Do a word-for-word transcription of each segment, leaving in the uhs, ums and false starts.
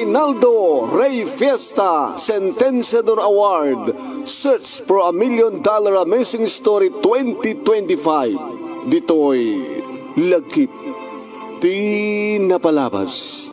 Naldo Rey Fiesta Sentenciador Award, Search for a Million Dollar Amazing Story twenty twenty-five. Ditoy lagip ti napalabas.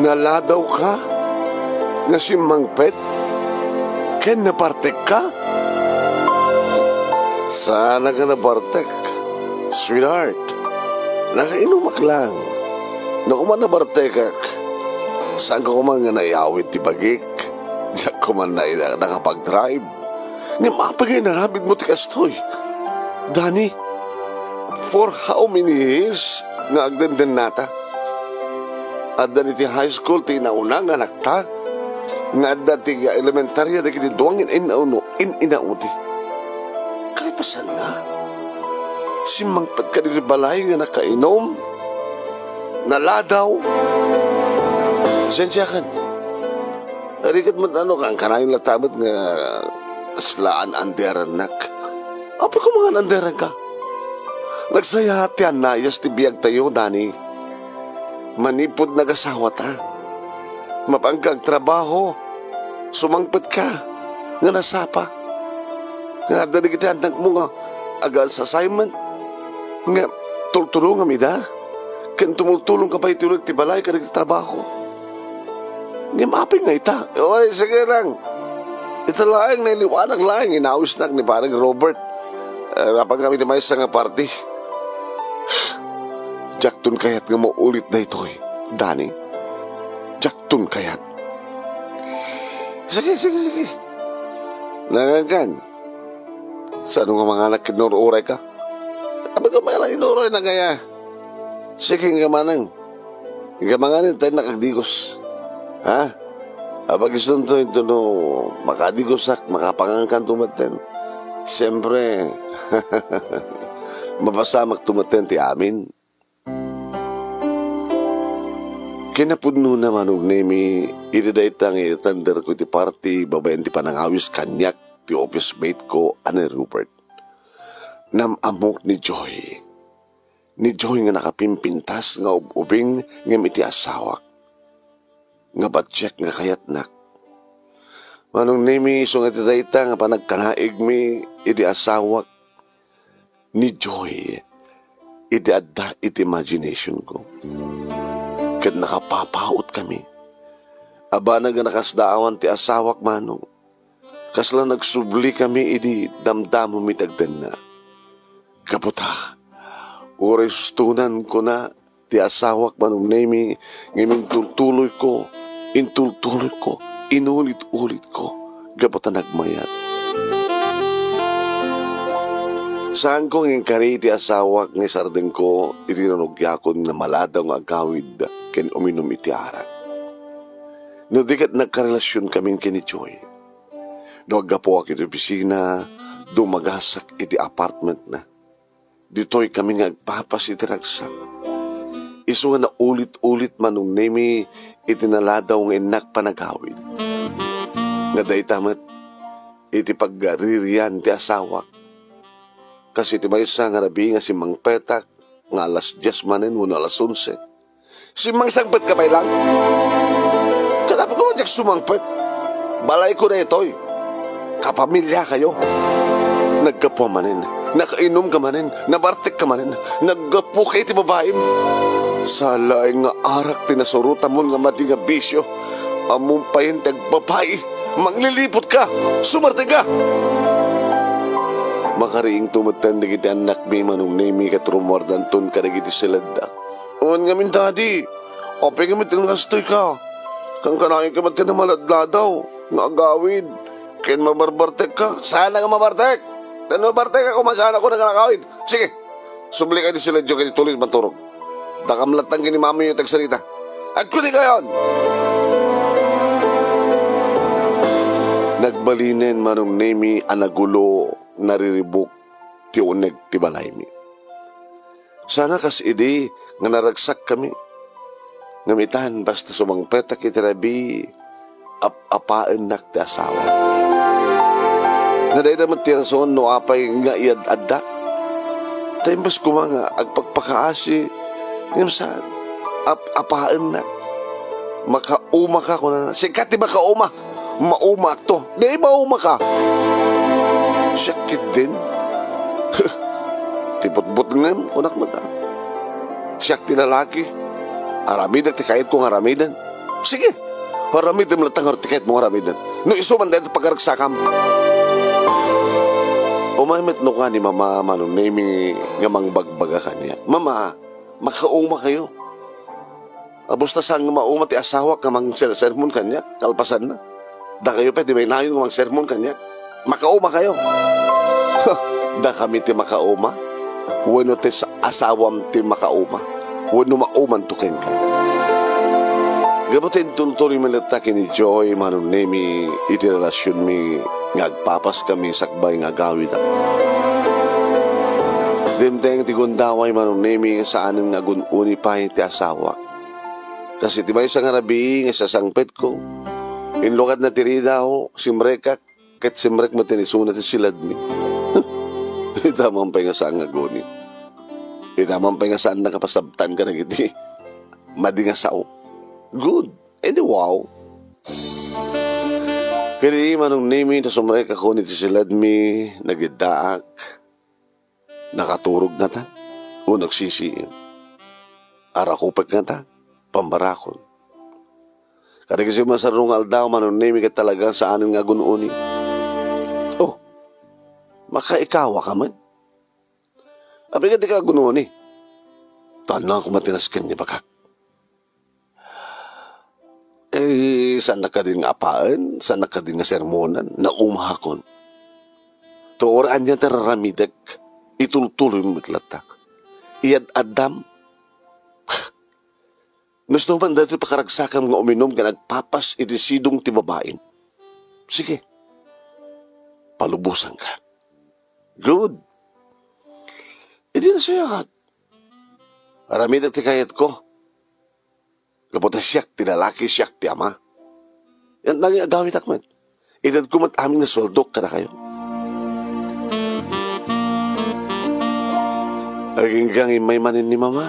Naladaw ka nga simmangpet ken nabartek ka? Saan a nabartek, sweetheart. Nakainumak lang. No koma nabartekak, saanko koma nga naiyawid ti bagik. Diak koma na nakapag-drive. Ngem apay nga inaramidmo ti kastoy, Danny? For how many years nga agdendennata? Adda iti high school ti nauna nga anakta, nga adda ti elementarya dagiti dua nga in-, in-, inaudi. Kalpasanna, simmangpetka ditoy balay nga nakainum, naladaw. Sensiakan. Riket met ano, kan-, kanayon latta met nga kasla an-anderannak. Apay koma nga an-anderanka? Nagsayaat ti annayas ti biagtayo, Danny. Manipud nagasawata, mapanka agtrabaho, sumangpetka nga nasapa. Nga adda dagiti annakmo nga agas-assignment, nga tultulongam ida, ken tumultulongka pay iti uneg ti balay ken iti trabaho. Ngem apay nga ita? Oy, sige lang. Ita laeng nailiwanak laeng inawisnak ni Pareng Robert. Eh, napan kami ti maysa nga party. Diakton kayat nga maulit daytoy, Danny. Diakton kayat. Sige, sige, sige. Nangankan. Saan nga manganak ket nur-urayka? Apay koma nga inuroy na kaya? Sige, nga manang. Nga manganin tayo nakagdigos. Ha? Apag istonto ito no makadigosak, makapangankan tumaten. Siyempre, mapasamak tumaten ti amin. Kinapudnona, Manong Nemi, iti dayta nga itanderko iti party babaen ti panangawis kaniak ti office mate ko a ni Robert. Nam-ammok ni Joy. Ni Joy nga nakapimpintas nga ub-ubing ngem iti asawak. Nga batiek nga kayatnak. Manong Nemi, isu nga iti dayta nga panagkanaigmi iti asawak, ni Joy iti adda iti imagination ko. Ket nakapapaut kami. Abana nga nakasdaawan ti asawak, Manong. Kasla nagsubli kami idi damdamo mi ti agtenna. Gapu ta, uray sustonan ko na ti asawak, Manong Nemi, ngem intultuloyko, intultuloyko, inulit-ulitko, gapu ta nagmayat. Saanko nga inkari ti asawak nga isardengko iti nanugyakon nga maladaw nga agawid ken uminum iti arak. No di ket nagkarelasion kami ken ni Joy. No aggapuak iti opisina, dumagasak iti apartmentna. Ditoy kami nga agpapas iti ragsak. Isu nga naulit-ulit, Manong Nemi, iti naladaw nga innak panagawid. Nga dayta met iti pagririan ti asawak. Kas iti maysa nga rabii nga simmangpetak nga alas dies manen wenno alas onse. Simmangsangpetka pay lang? Ket apay koma diak sumangpet? Balayko daytoy. Kapamiliakayo. Naggapuam manen. Nakainumka manen. Nabartekka manen. Naggapuka iti babaim. Saan laeng nga arak ti nasurotamon nga madi nga bisio. Ammom payen ti agbabai. Mangliliputka. Sumartengka. Makariingto metten dagiti annakmi, Manong Nemi, ket rummuardanton kadagiti siledda. Wen ngamin, Daddy, apay ngamin ti nagastoyka? Kankanaenka met ti namaladladaw nga agawid ken mabarbartekka. Saan nga mabartek? Ken mabartek a koma, saan a koma nga agawid. Sige, sublika iti siledyo ket tulid manturog. Dakam latta ken ni mamiyo ti agsarita. Agkudikayon! Nagbalinen, Manong Nemi, a nagulo, nariribuk ti uneg ti balaymi. Saan a kas idi nga naragsakkami. Ngem itan, basta sumangpetak iti rabii, ap-apaennak ti asawa. Nga dayta met ti rason no apay nga iyad-addak. Ta imbes koma nga agpakpakaasi, Ngem saan, ap-, apaennak. "Makaumaka," kunana. "Sika ti makauma. Maumaakto." "Di, maumaka." "Siak ketdin." "Ti butbutengem," kunak met. "Siak ti lalaki. Aramidek ti kayatko nga aramiden." "Sige, aramidem latta ngarud ti kayatmo nga aramiden. No isu man dayta ti pagaragsakam." Umay met no kua ni Mama Manong Nemi nga mangbagbaga kaniak, "Mama, makauma kayo. Abus ta saan nga mauma ti asawak nga mangsersermon kaniak, kalpasanna. Dakayo pay ti maynayon nga mangsermon kaniak. Makauma kayo." "Dakami ti makauma? Wenno ti sa-, asawam ti makauma? Wenno maumanto kenka?" Gapu ta intultuloymi latta ken ni Joy, Manong Nemi, iti relasionmi nga agpapaskami sakbay nga agawid. Dimteng ti gundaway, Manong Nemi, saanen nga agun-uni pay ti asawak. Kas iti maysa nga rabii nga sasangpetko, inlukadna ti ridaw, simrekak, ket simrek met ti isuna ti siladmi. Ita man pay nga saan nga aguni. Ita man pay nga saan nakapasabtan kadagiti madi nga sao. Good. Edi wow. Ket idi Manong Nemi, ta sumrekak iti siladmi, nagiddaak. Nakaturog ngata, o nagsisiim. Arakupek ngata, pambarakon. Kadagiti masarro nga aldaw, Manong Nemi, ket talaga saanen nga agun-uni. Oh, makaikawa ka man? Apay nga dika agun-uni? Tana ko matinas ken ni bagak. Eh, saan kadin nga apaen, saan kadin nga sermonan, naumahakon. Tuora ania ti raramidek, itultuloy met latta. Iyad-addam. Gusto man dati pakaragsakam nga uminum ken agpapas iti sidong ti babaim. Sige, palubosanka. Good. Idi nasayat. Aramidek ti kayatko. Gapu ta siak ti lalaki, siak ti ama. Yan nangin agawitak met. Itedko met amin nga sueldok kadakayo. Aginggang immay manen ni Mama.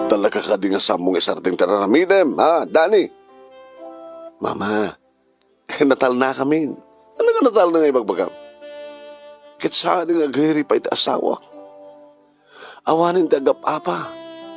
Talaga kadi nga sammong isardeng ti raramidem, ha, Dani? Mama, natalnakamin. Ano nga natalna nga ibagbagam? Ket saan nga agriripa iti asawak. Awanen ti agap-apa.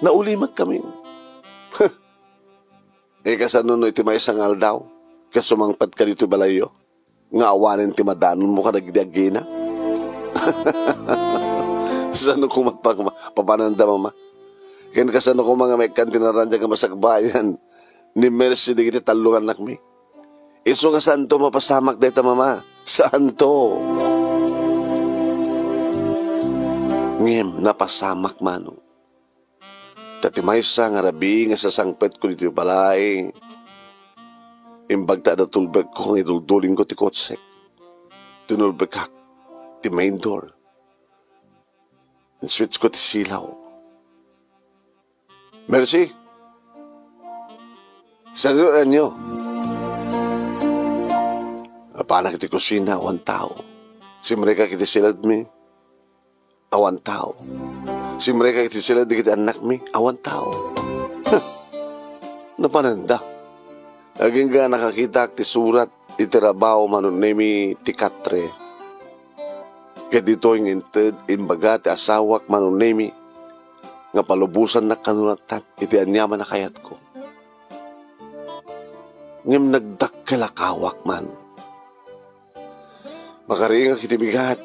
Naulimek kami. Eh, kasano no iti maysa nga aldaw, ket sumangpet ka ditoy balayyo, nga awanen ti madanonmo kadagiti aggina? Sano koma pa-, papananda, Mama? Ken kasano koma nga maikkan ti naraniag nga masakbayan ni Mercy dagiti tallo nga annakmi? Isu nga saanto mapasamak dayta, Mama. Saanto. Ngem napasamak, Manong. Ta ti maysa nga rabii nga sasangpetko ditoy balay, imbag ta adda tulbekko nga iduldulingko ti kotsek. Tinulbekak ti main door. Inswitchko ti silaw. Mercy! Saluanyo! Napanak iti kusina, awan tao. Simrekak iti siladmi, awan tao. Simrekak iti silad dagiti annakmi, awan tao. Huh! Napananda. Agingga nakakitak ti surat iti rabaw, Manong Nemi, ti katre. Ket ditoy nga inted, imbaga ti asawak, Manong Nemi, nga palubosannak kano latta iti aniaman a kayatko. Ngem nagdakkel a kawak man. Makaringak iti bigat.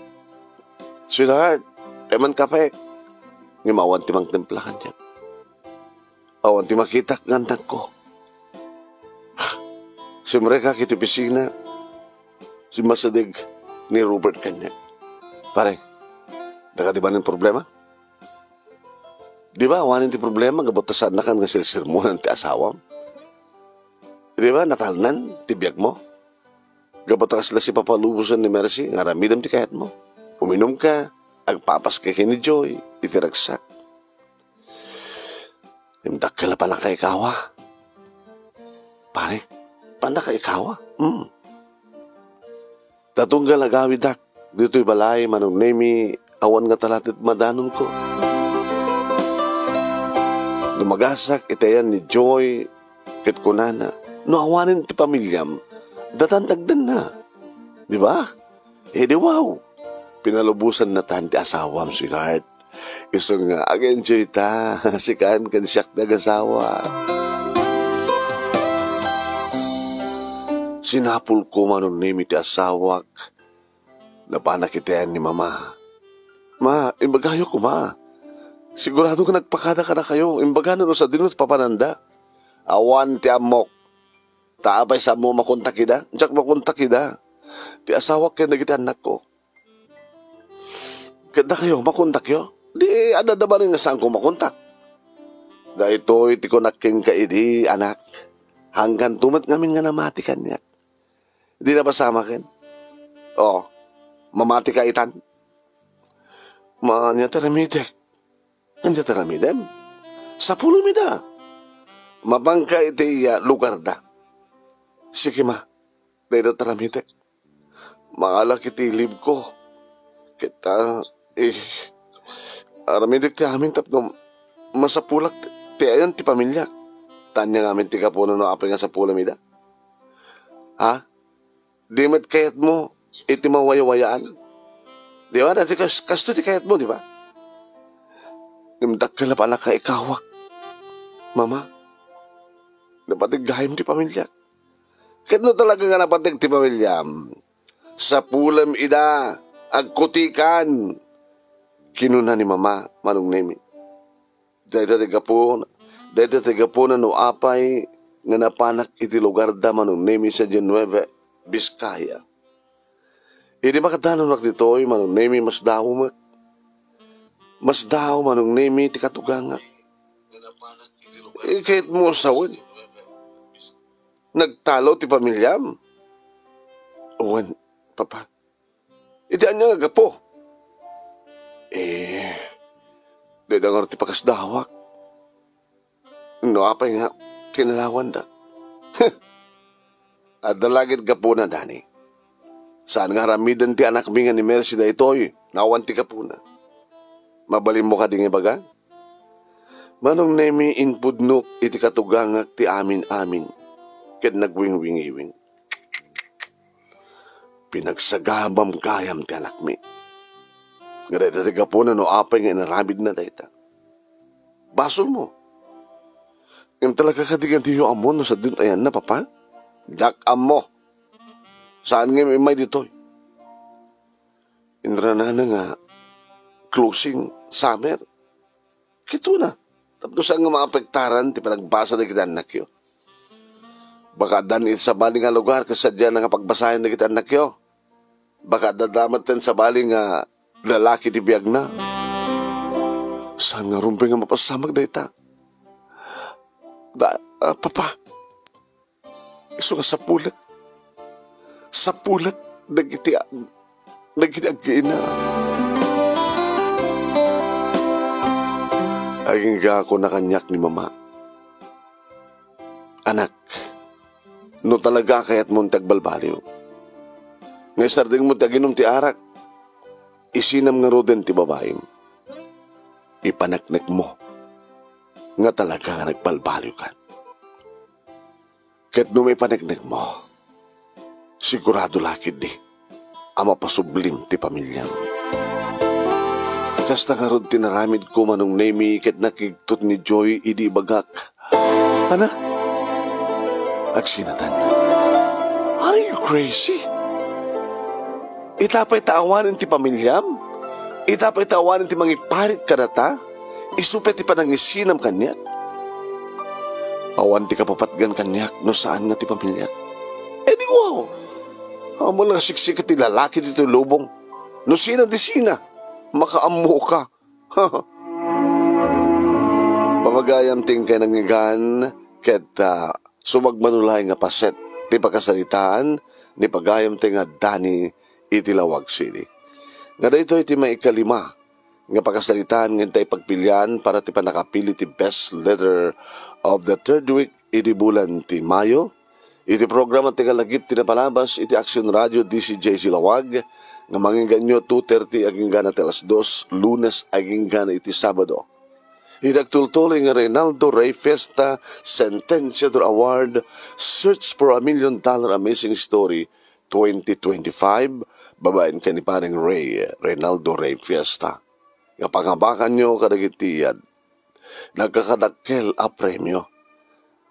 "Sweetheart, pay man kape." Ngem awan ti mangtimpla kaniak. Awan ti makitak nga annakko. Simrekak iti opisina. Simmasideg ni Robert kaniak. "Pare, adda kadi manen problema? Di ba, awanen ti problema, gapu ta saannakan nga sersermonan ti asawam? Di ba, natalnan ti biagmo? Gapu ta kasla sipapalubosan ni Mercy nga aramidem ti kayatmo. Uminumka, agpapaska ken ni Joy iti ragsak." Ngem dakkel a pannakaikawa. Pare, pannakaikawa? Hmm. Ta tunggal agawidak ditoy balay, Manong Nemi, awan ngata laeng ti madanonko. Dumagasak iti ayan ni Joy, ket kunana, "No awanen ti pamiliam, datan dagdanna." Di ba? Idi wow, pinalubosan natan ti asawam, sweetheart. Isu nga, ag-enjoy ta. Sikan ken siak ti agasawa. Sinapulko, Manong Nemi, ti asawak. Napanak iti ayan ni Mama. Ma, imbagayo koma. Sigurado nga nagpakada kadakayo. Imbagana no sadino ti papananda. Awan ti ammok. Ta apay sa ammo makontak ida? Diak makontak ida. Ti asawak ken dagiti annakko. Ket dakayo, makontakyo? Di adda manen nga saanko makontak. Daytoy ti kunak kenka idi, anak. Hangganto met ngamin nga namati kaniak. Di na basamaken? O, mamati ka itan? Ania ti aramidek? Ania ti aramidem? Sapulem ida. Mapanka iti, ah, lugarda. Sige, ma. Dayta ti aramidek. Mangalak iti leave ko. Ket, ah, eh, aramidek ti amin tapno masapulak ti, ti ayan ti pamiliak. Ta ania ngamin ti gapuna no apay nga sapulem ida? Ha? Di met kayatmo iti mawaywayaan? Di ba? Dati kas-, kasto ti kayatmo, di ba? Ngem dakkel a pannakaikawak, Mama. Napatig gayam ti pamiliak. Ket no talaga nga napatig ti pamiliam, sapulem ida, agkutikan, kinuna ni Mama, Manong Nemi. Dayta ti gapuna, dayta ti gapuna no apay nga napanak iti lugarda, Manong Nemi, sadiay Nueva Vizcaya. Idi makadanonak ditoy, Manong Nemi, masdaaw met. Masdaaw, Manong Nemi, ti katugangak. Eh, kayatmo a sawen, nagtalo ti pamiliam? Wen, Papa. Iti ania nga gapu? Eh, dayta ngarud ti pakasdaawak. No apay nga kinalawanda. Adda la ket gapuna, Dani. Saan nga aramiden ti anakmi nga ni Mercy daytoy, no awan ti gapuna. Mabalinmo kadi nga ibaga? Manong Nemi, impudnok iti katugangak ti amin-amin, ket nagwingwingiwing. Pinagsagabam gayam ti anakmi. Nga dayta ti gapuna no apay nga inaramidna dayta. Basolmo. Ngem talaga kadi nga diyo ammo no sadino ti ayanna, Papa? Diak ammo. Saan nga immay ditoy? Inranana nga closing summer. Kituna, tapno saan nga maapektaran ti panagbasa dagiti annakyo. Baka addan iti sabali nga lugar ket sadiana nga pagbasaen dagiti annakyo. Baka adda met ti sabali nga lalaki ti biagna. Saan ngarud pay nga mapasamak dayta? Da, ah, Papa, isu nga sapulek. Sapulek dagiti, dagiti aggayyem. Agingga, kuna kaniak ni Mama. Anak, no talaga kayatmo ti agbalbaliw, nga isardengmo ti aginum ti arak, isinam ngaruden ti babaim. Ipaneknekmo nga talaga nga nagbalbaliwkan. Ket no maipaneknekmo, sigurado la ketdi a mapasublim ti pamiliam. Kasta ngarud ti naramidko, Manong Nemi, ket nakigtot ni Joy idi ibagak. Ana? Agsinatan. Are you crazy? Ita pay ta awanen ti pamiliam? Ita pay ta awanen ti mangiparit kadata? Isu pay ti panangisinam kaniak? Awan ti kapapatgan kaniak no saan nga ti pamiliak. Eh, di wow! Ammom la nga siksika ti lalaki ditoy lubong. No sina ti sina, makaammoka. Pagayam ti inkay nangngegan, ket, ah, sumagmamano laeng nga paset ti pakasaritaan ni pagayam ti nga Dani iti Laoag City. Nga daytoy ti maikalima nga pakasaritaan nga intay pagpilian para ti pannakapili ti best letter of the third week idi bulan ti Mayo. Iti programa ti Kalagip ti napalabas iti Action Radio D C J C Laoag nga mangingganyo two thirty agingga na ti alas dos, Lunes agingga na iti Sabado. Iti agtultuloy nga Reynaldo Rey Fiesta Sentenciador Award, Search for a Million Dollar Amazing Story twenty twenty-five, babaen ken ni Paring Rey, Reynaldo Rey Fiesta. Nga pangabakanyo kadagiti, ah, nagkakadakkel a premio.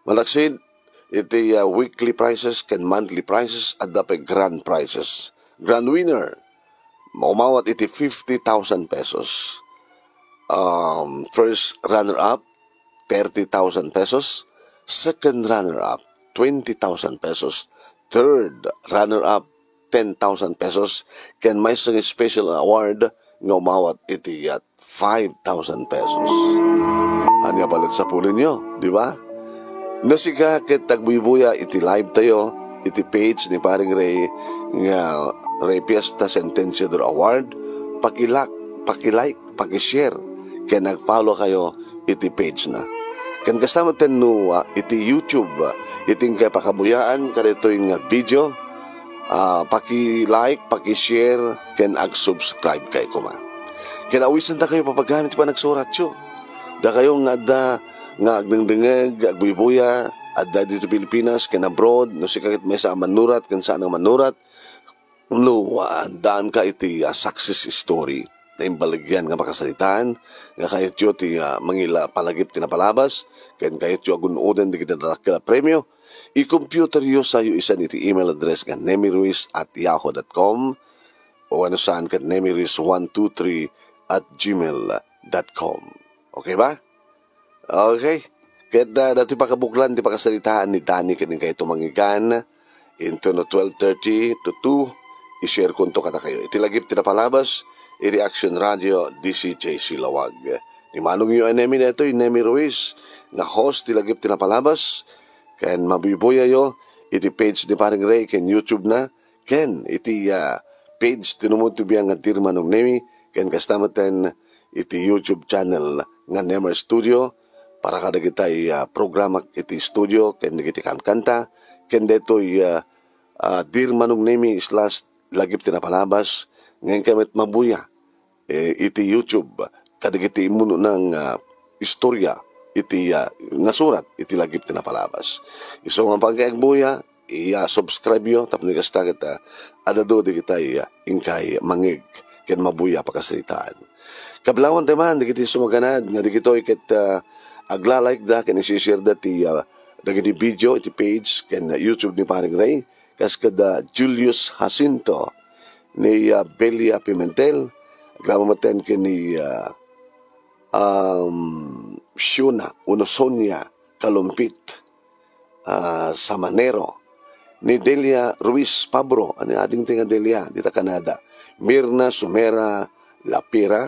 Malaksid, iti, ah, weekly prizes ken monthly prizes, adda pay grand prizes. Grand winner, maumawat iti fifty thousand pesos. Um, first runner-up, thirty thousand pesos. Second runner-up, twenty thousand pesos. Third runner-up, ten thousand pesos. Ken maysa nga special award nga umawat iti, ah, five thousand pesos. Ania pay laeng sapulennyo, di ba? No sika ket agbuybuya iti live tayo, iti page ni Paring Rey nga Rey Fiesta Sentenciador Award, pakilak, pakilike, pakishare, ken agfollowkayo iti page na. Ken kasta met no, ah, iti YouTube, ah, iti inkay pakabuyaan kadaytoy nga video, ah, paki-like, paki-share, ken ag-subscribe kay koma. Ken awisendakayo, papagamit ti panagsuratyo. Dakayo nga adda nga agdengdengngeg, agbuybuya, adda ditoy Pilipinas ken abroad, no sika ket maysa a mannurat ken saan a mannurat, no, ah, addaanka iti, ah, success story, naimbaligyan nga makasaritaan, nga kayatyo ti, ah, mangila palagip ti napalabas, ken kayatyo a gun-oden dagiti dakkel a premio, i-computeryo sayo isan iti email address nga nemiruiz at yahoo dot com, o ano saan ket nemiruiz one two three at gmail dot com. Okay ba? Okay. Ket, ah, datoy pakabuklan ti pakasaritaan ni Danny ken inkay tumanggikan intono twelve thirty to two, i-share konto kadakayo. Iti lagip ti napalabas, iti Action Radio, D C J C Lawag. Ni manongyo a Nemi daytoy, Nemi Ruiz, nga host ti lagip ti napalabas, ken mabuybuyayo iti page ni Paring Ray ken YouTube na, ken iti, ah, page ti Numod ti Biag nga Dear Manong Nemi, ken kasta met iti YouTube channel nga Nemer Studio, para kadagitay, ah, programak iti studio, ken dagiti kankanta, ken daytoy, ah, ah, Dear Manong Nemi slash Lagip ti Napalabas, nga inkay met mabuya eh, iti YouTube, kadagiti immuno nga istorya iti, ah, nga surat iti lagip ti napalabas. Isu nga pagkaigbuya, iya subscribe yo, tapno kasta ket, ah, adda dagitay, ah, inkay mangngeg ken mabuya a pakasaritaan. Kablaawan tayo man, dagiti sumaganad, nga dagitoy ket, ah, agla-like da ken isi-share da ti, ah, dagiti video iti page ken, ah, YouTube ni Paring Ray, kas kada Julius Jacinto, ni, ah, Belia Pimentel, agraman met ken ni, ah, um, Shona, uno Sonia Kalumpit, ah, Samanero, ni Delia Ruiz Pabro, ania adingtoy nga Delia, dita Canada, Mirna Sumera Lapira,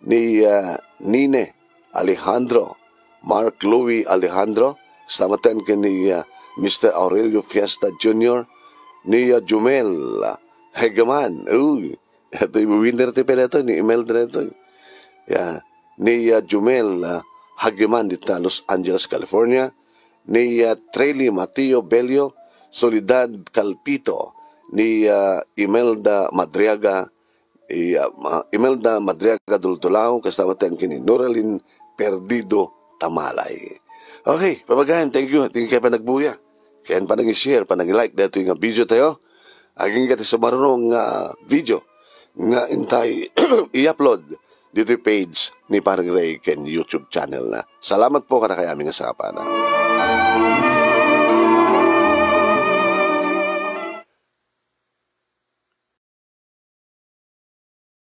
ni, ah, Nine Alejandro, Mark Louie Alejandro, kasta met ken ni, ah, Mister Aurelio Fiesta Junior, ni, ah, Jumel, ah, Hegeman. Uy, itoy winner ti peleto, ni Imelda daytoy. Ya, ni, ah, Jumel, ah, Hageman dita Los Angeles, California, ni, ah, Trely Mateo Bello, Soledad Calpito, ni, ah, Imelda Madriaga, i, ah, ma-, Imelda Madriaga Dultulao, kasta met ken ni Noralyn Perdido Tamalay. Okay, papagayan, thank you. Thank you kay panagbuya. Ken panag-share, panag-like daytoy nga video tayo. Agingga ti sumaruno nga video nga intay i-upload ditoy page ni Parang Ray ken YouTube channel na. Salamat po kadakayo amin nga sangapana.